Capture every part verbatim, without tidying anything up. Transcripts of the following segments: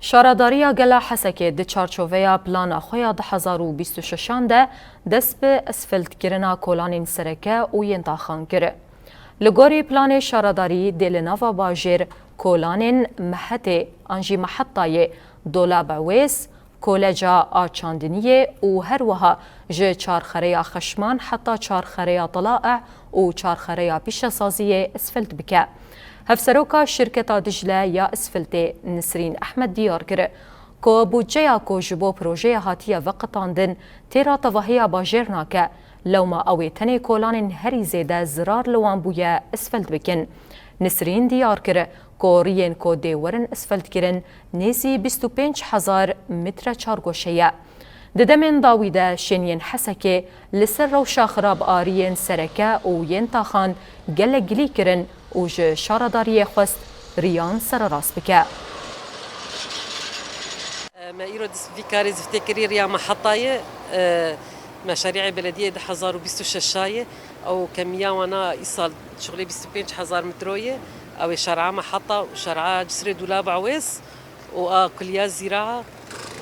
Şaredariya Gela Hesekê di çarçoveya plana xwe ya du hezar û bîst û şeşan de dest bi esfaltkirina kolanên sereke û yên taxan kir. Li gorî planê şaredarî dê li nava bajêr kolanên Mehetê an jî Mehetayê, Dolaba Wês, Koleja a Çandiniyê û her wiha ji çarxereya Xeşman heta çarxereya Telae û çarxereya Pîşesaziyê esfalt bike. Hevseroka şirketa Dicle ya Esfaltê Nisrîn Ehmed diyar kir ku budceya ku ji bo projeyê hatiye veqetandin têra tevahiya bajêr nake, lewma ew ê tenê kolanên herî zêde zirar li wan bûye esfalt bikin. Nisrîn diyar kir ku riyên ku dê werin esfaltkirin nêzî bîst û pênc hezar metre çargoşe ye. Di demên dawî de şêniyên Hesekê li ser rewşa xirab a riyên sereke û yên taxan gelek gilî kirin û ji şaredariyê xwest riyan sererast bike. Me îro di vî karê ziftê kirî riya me heta ye. Me şerîê belediyê du hezar û bîst û şeş ye. Ew kemiya wana îsal şixulê bîst û pênc hezar metro ye. Ew ê şer'a me heta û şer'a Cisrê Dûlaba Wês û a kuliya Zîraa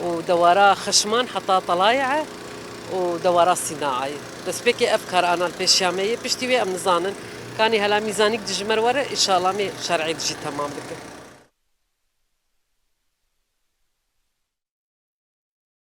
û dewara Xeşman heta Telayê û dewara Sînaayê. Destpêkê ev kar ana li pêşiya me yê. Piştî wê em nizanin. Kanî hela mîzanîk dijmer were, înşallah em ê şer'ê dijî temam bikin.